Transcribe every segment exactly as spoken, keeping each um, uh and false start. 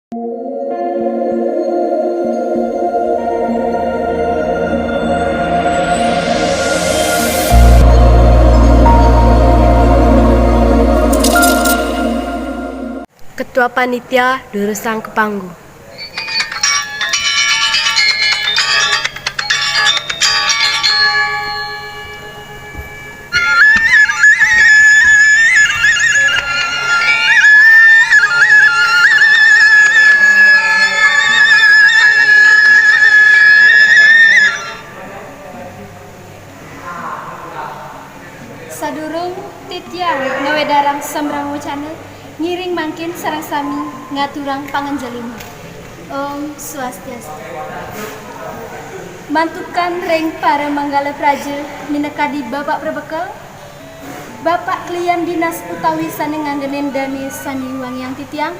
Ketua Panitia durusang ka panggung. Sadurung titiang ngawedarang sambrama wacana, ngiring mangkin sareng sami ngaturang panganjali. Om Swastiastu. Mantukan ring para manggala praja minakadi Bapak Prabekel, Bapak klian dinas utawi sane nganggenen dane sane wangiang titiang,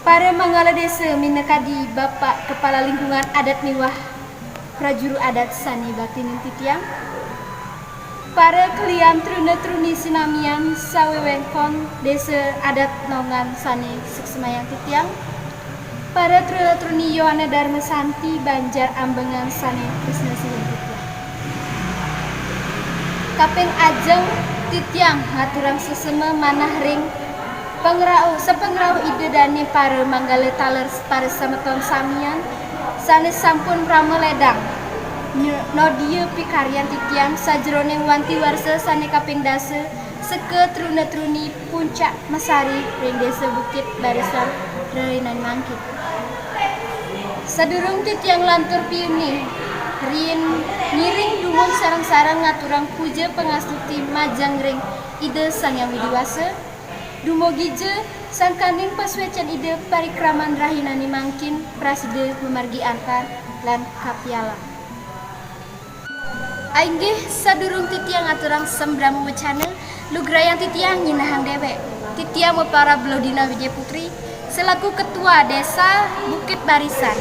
para manggala desa minakadi Bapak Kepala Lingkungan Adat miwah prajuru adat sane baktinin titiang, para klian truna-truni sinamian sawewengkon desa adat Nongan sane suksmayang titiang, para truna-truni Yowana Dharma Santi Banjar Ambengan sane tresna sihin titiang. Kaping ajeng titiang ngaturang sesema manah ring pangrauh, sapangrauh Ida dane para manggala taler para semeton samian sane sampun prama ledang nyo-, nodia pikaryan titiang sajeroning wanti warsa sane kaping dasa seka truna-truni Puncak Masari ring Desa Bukit Barisan rahinane mangkin. Sadurung titiang lantur piuning, riin ngiring dumun sareng-sareng ngaturang puja pangastuti majeng ring Ida Sang Hyang Widi Wasa, dumugi ja sangkaning pasuecan Ida parikraman rahinane mangkin prasida mamargi antar lan kapialang. Ainggih, sadurung titiang ngaturang sambrama wacana, lugrayang titiang nyinahang dewek. Titiang maparab Lodina Wijaya Putri selaku Ketua Desa Bukit Barisan.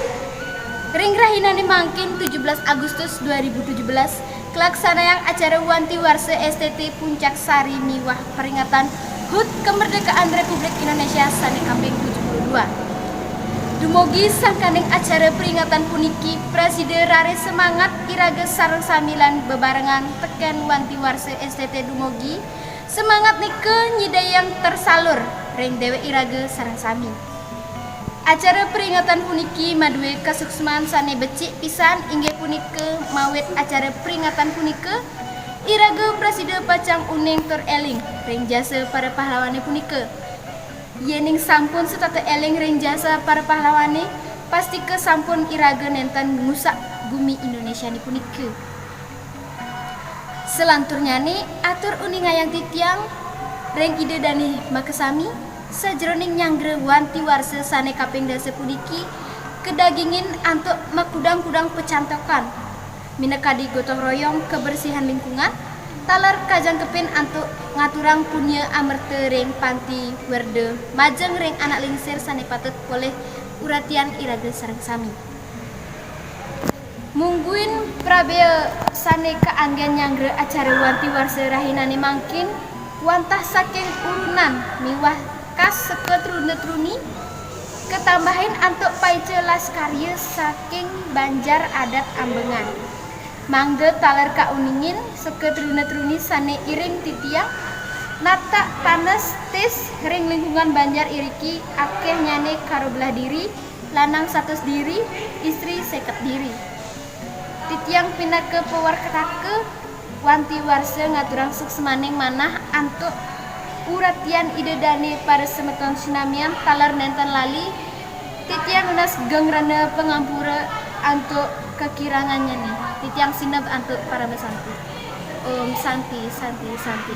Ring rahinane mangkin, tujuh belas Agustus dua ribu tujuh belas, kalaksanayang acara Wanti Warsa S T T Puncak Sari miwah peringatan HUT Kemerdekaan Republik Indonesia sane kaping tujuh puluh dua. Dumugi sangkaning acara peringatan puniki prasida raris semangat iraga sareng sami lan bebarengan teken wanti warsa S T T dumugi semangat nika nyidayang tersalur ring dewek iraga sareng sami. Acara peringatan puniki madue kasuksman sane becik pisan, inggih punika mawit acara peringatan punika iraga prasida pacang uning tur eling ring jasa para pahlawane punika. Yening sampun setata eling ring jasa para pahlawane, pastika sampun iraga nenten ngusak gumi Indonesiane punika. Salanturnyane, atur uningayang titiang ring Ida Dane makasami, sajeroning nyanggra wanti warsa sane kaping dasa puniki kadagingin antuk makudang-kudang pacantokan, minakadi gotong royong kebersihan lingkungan, taler kajangkepin antuk ngaturang punya amerta ring panti werda majeng ring anak lingsir sane patut polih uratian iraga sareng sami. Mungguing prabea sane kaanggen nyanggra acara wanti warsa rahinane mangkin, wantah saking urunan miwah kas seka truna-truni, katambahin antuk paica las karya saking Banjar Adat Ambengan. Mangda taler kauningin seka truna-truni sane iring titiang, natak panes tis ring lingkungan banjar iriki akehnyane karo belah diri, lanang satus diri, istri seket diri. Titiang pinaka pawartaka wanti warsa ngaturang suksmaning manah antuk uratian Ida Dane para semeton sinamian taler nenten lali, titiang nunas geng rena pangampura antuk kakirangannyane. Titiang sineb antuk parama santi. Om Santi, Santi, Santi.